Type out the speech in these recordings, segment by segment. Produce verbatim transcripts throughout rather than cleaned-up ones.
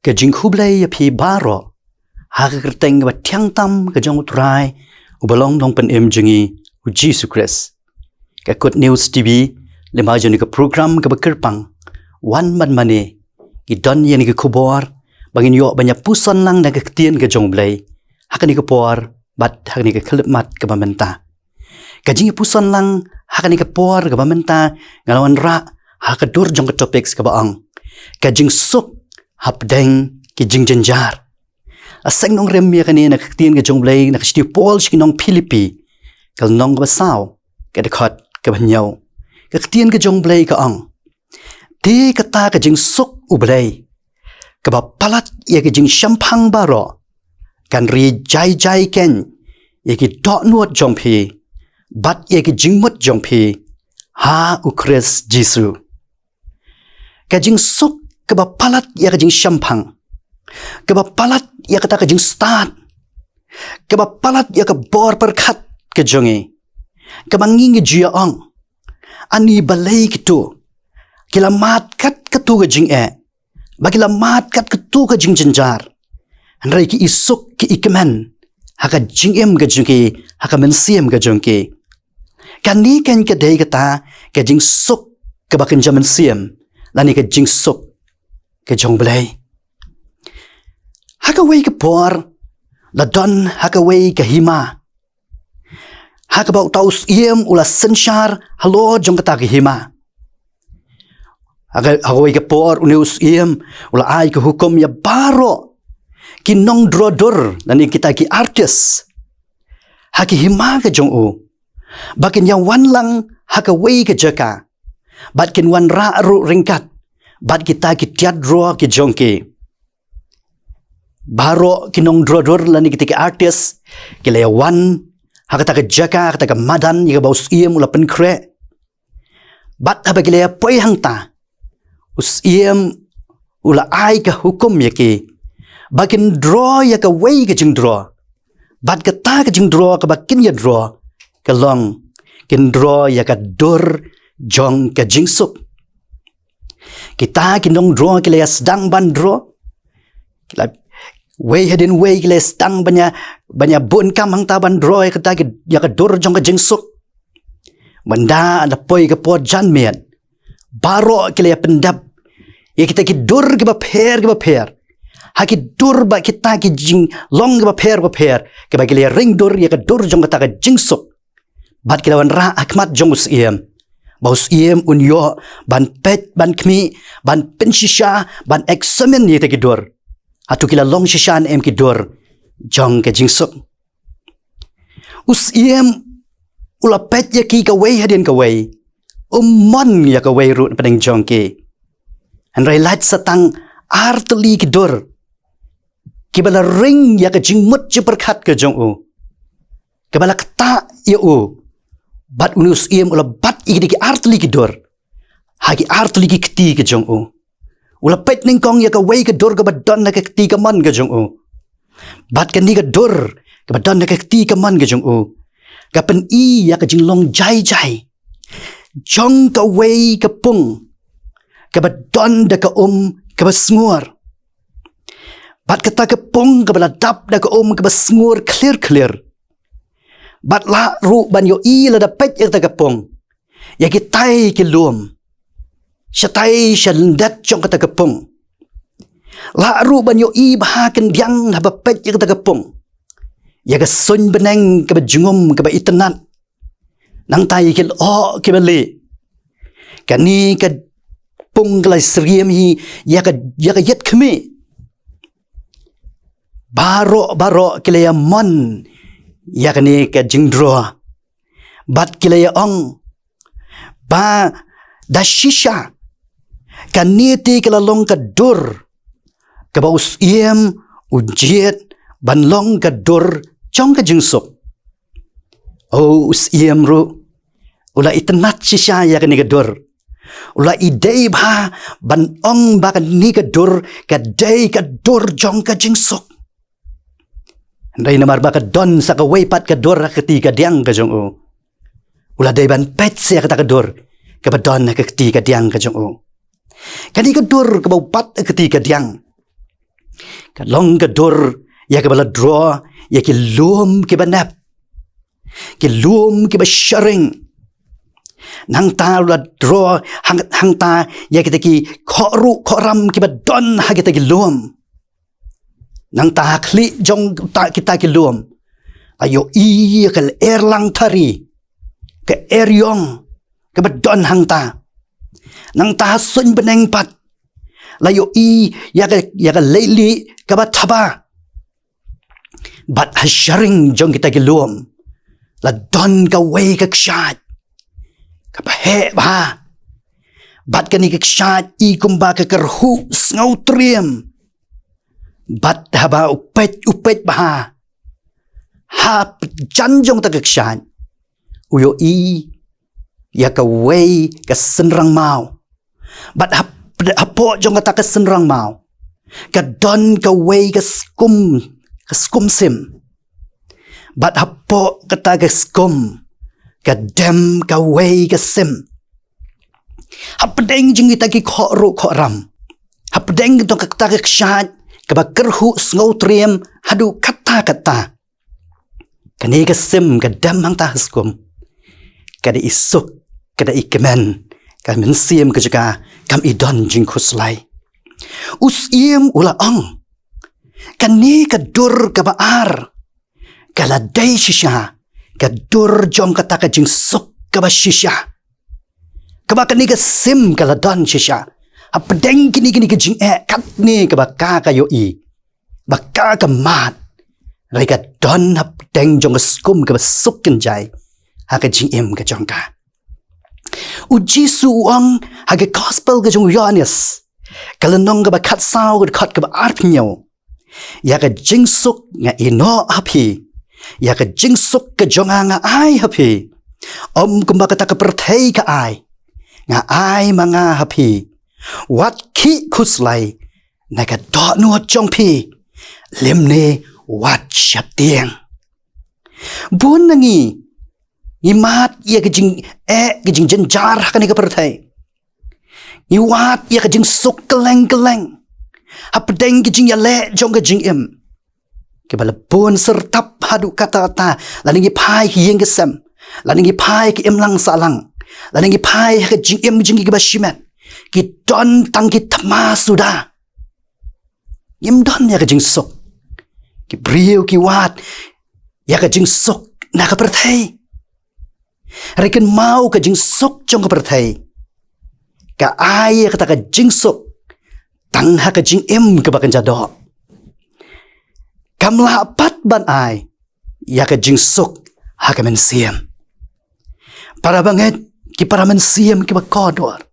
Ka jingkhublei ïa phi baroh ha ka kyrteng kaba thiang tam ka jong U Trai, uba long Nongpynim jong ngi, U Jisu Khrist. Ka Good News T V, lyngba jong kane ka program kaba kyrpang Wan Ban Mane, ngi don ïa kane ka khubor ba ngin ïoh ban ïa puson lang na ka ktien ka jong U Blei ha kane ka por bad ha kane ka khyllipmat kaba mynta. Ka jingïapuson lang ha kane ka por kaba mynta, nga la wanrah ha ka dur jong ka topic kaba ong: Ka jingsuk hapdeng ki jingjynjar. La seng nongrim ïa kane na ka ktien ka jong U Blei na ka shithi u Paul sha ki nong Philippi, ka lynnong kaba saw, ka dkhot kaba hynñiew. Ka ktien ka jong U Blei ka ong: Te kata ka jingsuk U Blei, kaba palat ïa ka jingshemphang baroh, kan ri jai jai keiñ ïa ki dohnud jong phi bad ïa ki jingmut jong phi ha U Khrist Jisu. Ka jingsuk kaba palat ïa ka jingshemphang, kaba palat ïa kata ka jingstad, kaba palat ïa ka bor pyrkhat ka jong ngi, kaba ngi ngi ju ïa ong, ani balei kito ki la mad kat katu ka jingeh, ba ki la mad kat katu ka jingjynjar. Hynrei ki i suk, ki i kmen ha ka jingim ka jong ki, ha ka mynsiem ka jong ki. Kane keiñ ka dei kata ka jingsuk kaba kynja mynsiem, lane ka jingsuk ka jong U Blei. Ha kawei ka por, la don ha kawei ka hima ha kaba uta u syiem u la synshar halor jong kata ka hima. Ha ka, ha kawei ka por une u syiem u la ai ka hukum ïa baroh ki nongdro dur, lane kita ki artist ha ki hima ka jong u, ba kin ïa wan lang ha kawei ka jaka, bad kin wanrah ruh ryngkat bad kita ki tiat dro ki jong ki. Baroh ki nongdro dur lane kita ki artist ki la ïa wan ha kata ka jaka, ha kata ka madan ïa kaba u syiem u la pynkhreh. Bad haba ki la ïa poi hangta, u syiem u la ai ka hukum ïa ki ba kin dro ïa kawei ka jingdro, bad kata ka jingdro kaba kin ïa dro ka long, kin dro ïa ka dur jong ka jingsuk. Kita ki nongdro ki la ïa sdang ban dro. Ki la, wei hadien wei ki la ïa sdang ban ïa, ban ïa bun kam hangta ban dro ïa kata ki, ïa ka dur jong ka jingsuk. Mynta la poi ka por janmiet, baroh ki la ïa pyndep ïa kita ki dur kiba pher kiba pher ha ki dur bad kita ki jinglong kiba pher kiba pher, kiba ki la ïa ring dur ïa ka dur jong kata ka jingsuk. Bad ki la wanrah ha khmat jong u syiem, ba u syiem un ïoh ban peit, ban khmih, ban pynshisha, ban examine ïa kita ki dur. Hato ki la long shisha ne em ki dur jong ka jingsuk. U syiem u la peit ïa ki kawei hadien kawei, um mon ïa kawei ruh napdeng jong ki. Hynrei lait sa tang ar tylli ki dur kiba la ring ïa ka jingmut jingpyrkhat ka jong u, kaba la ktah ïa u. Bad une u syiem u la bat ïa kine ki ar tylli ki dur ha ki ar tylli ki kti ka jong u. U la peit nyngkong ïa kawei ka dur kaba don ha ka kti kamon ka jong u. Bad kane ka dur kaba don ha ka kti kamon ka jong u ka pyni ïa ka jinglong jai jai jong kawei ka pung kaba don da ka um kaba sngur. Bad kata ka pung kaba la dap da ka um kaba sngur khlir khlir. Bad lah ruh ban ïohi lada peit ïa kata ka pung, ïa kitai ki lum shatai sha lyndet jong kata ka pung. Lah ruh ban ïohi bha khyndiat haba peit ïa kata ka pung, ïa ka suiñ bneng kaba jingum kaba itynnad. Nangta ïa ki lyoh kiba lieh. Kane ka pung ka la syriem hi ïa ka, ïa ka ïit khmih. Baroh baroh ki la ïa mon ïa kane ka jingdro. Bad ki la ïa ong ba da shisha kane te ka la long ka dur kaba u syiem u jied ban long ka dur jong ka jingsuk. O, u syiem ruh u la itynnad shisha ïa kane ka dur. U la ïadei bha ban ong ba kane ka dur ka dei ka dur jong ka jingsuk. Hynrei namar ba ka don sa kawei pat ka dur ha ka kti kadiang ka jong u, u la dei ban peit sa ïa kata ka dur kaba don ha ka kti kadiang ka jong u. Kane ka dur kaba u bat ha ka kti kadiang, Ka long ka dur ïa kaba la draw ïa ki lum kiba nep, ki lum kiba sharing. Nangta u la draw hang, hangta ïa kita ki khohruh khohram kiba don ha kita ki lum. Nangta ha khlieh jong ta, kita ki lum, la ïohi ïa ka erlang thari, ka eriong kaba don hangta. Nangta ha suiñ bneng pat la ïohi ïa ka, ïa ka leilieh kaba thaba. Bad ha sharing jong kita ki lum la don kawei ka kshaid kaba heh bha. Bad kane ka kshaid i kumba ka kyrhuh sngewtriem. Bad haba u peit, u peit bha, ha jan jong kata ka kshaid u ïohi ïa kawei ka synrang maw. Bad hap-, hapoh jong kata ka synrang maw ka don kawei ka skum, ka skum sim. Bad hapoh kata ka skum ka dem kawei ka sim. Hapdeng jong kita ki khohruh khohram, hapdeng jong kata ka kshaid kaba kyrhuh sngewtriem haduh katta katta, kane ka sim ka dem hangta ha skum, ka dei i suk, ka dei i kmen, ka mynsiem ka jong ka kam i don jingkhuslai. U Syiem u la ong, kane ka dur kaba ar ka la dei shisha ka dur jong kata ka jingsuk kaba shisha, kaba kane ka sim ka la don shisha. Hapdeng kine, kine ki jingeh, katne kaba ka, ka ïohi ba ka, ka mad, hynrei ka don hapdeng jong ka skum kaba suk kynjai ha ka jingim ka jong ka. U Jisu u ong ha ka Gospel ka jong u Ïoannis, ka lynnong kaba khatsaw, ka dkhot kaba arphew, ïa ka jingsuk nga ïehnoh ha phi, ïa ka jingsuk ka jong nga nga ai ha phi. Ym kumba kata ka pyrthei ka ai, nga ai ma nga ha phi. Wat khih khuslai na ka dohnud jong phi, lymne wat sheptieng. Bun na ngi ngi mad ïa ka jingeh, ka jingjynjar ha kane ka pyrthei. Ngi wad ïa ka jingsuk kylleng kylleng hapdeng ka jingïaleh jong ka jingim. Kiba la bun syrtap haduh katta katta, lane ngi phai ha ïing ha sem, lane ngi phai ha ka imlang sahlang, lane ngi phai ha ka jingim jong ngi kaba shimet, ki don tang ki thma suda. Ngim don ïa ka jingsuk. Ki briew ki wad ïa ka jingsuk na ka pyrthei. Hynrei kynmaw, ka jingsuk jong ka pyrthei ka ai ïa kata ka jingsuk tang ha ka jingim kaba kynja doh. Kam lah pat ban ai ïa ka jingsuk ha ka mynsiem. Para bangeit, ki para mynsiem kiba kordor,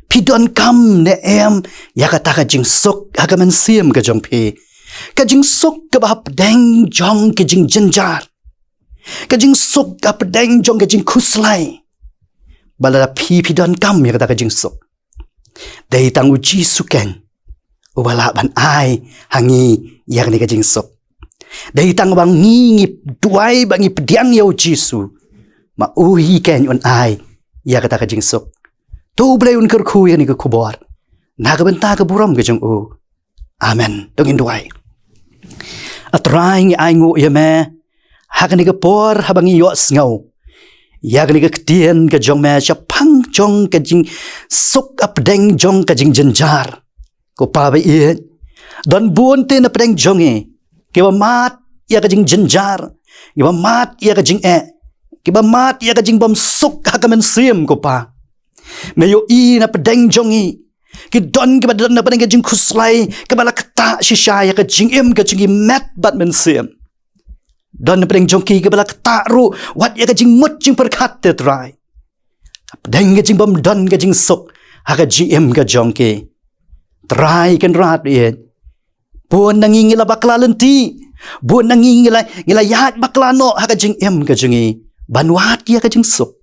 phi donkam ne em ïa kata ka jingsuk ha ka mynsiem ka jong phi? Ka jingsuk kaba hapdeng jong ka jingjynjar, ka jingsuk hapdeng jong ka jingkhuslai. Ba lada phi, phi donkam ïa kata ka jingsuk, dei tang u Jisu keiñ uba lah ban ai ha ngi ïa kane ka jingsuk. Dei tang ba ngi, ngi duwai, ba ngi pdiang ïa u Jisu, ma u hi keiñ un ai ïa kata ka jingsuk. To U Blei un kyrkhu ïa kane ka khubor na ka bynta ka burom ka jong u. Amen. To ngin duwai. A Trai, ngi ainguh ïa me ha kane ka por haba ngi ïohsngew ïa kane ka ktien ka jong me shaphang jong ka jingsuk hapdeng jong ka jingjynjar. Ko Pa ba ïeit, don bun te na pdeng jong ngi kiba mad ïa ka jingjynjar, kiba mad ïa ka jingeh, kiba mad ïa ka jingbymsuk ha ka mynsiem, ko Pa. Me ïohi na pdeng jong ngi, ki don kiba don na pdeng ka jingkhuslai kaba la ktah shisha ïa ka jingim ka jong ngi met bad mynsiem. Don na pdeng jong ki kiba la ktah ruh wat ïa ka jingmut jingpyrkhat, te Trai. Pdeng ka jingbymdon ka jingsuk ha ka jingim ka jong ki. Trai Kynrad ïeit, bun na ngi ngi la bakla lynti, bun na ngi ngi la, ngi la ïaid bakla noh ha ka jingim ka jong ngi ban wad ïa ka jingsuk.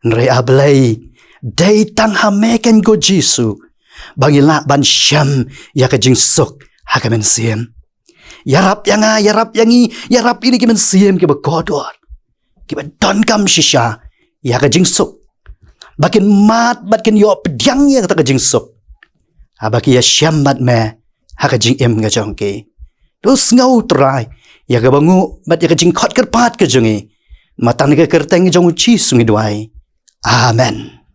Hynrei A Blei, dei tang ha me keiñ ko Jisu ba ngi lah ban shem ïa ka jingsuk ha ka mynsiem. Ïarap ïa nga, ïarap ïa ngi, ïarap ïa kine ki mynsiem kiba kordor, kiba donkam shisha ïa ka jingsuk, ba kin mad bad kin ïoh pdiang ïa kata ka jingsuk haba ki ïashem bad me ha ka jingim ka jong ki. To sngew Trai ïa ka banguh bad ïa ka jingkhot kyrpad ka jong ngi. Namar tang ka kyrteng jong U Jisu ngi duwai. Amen.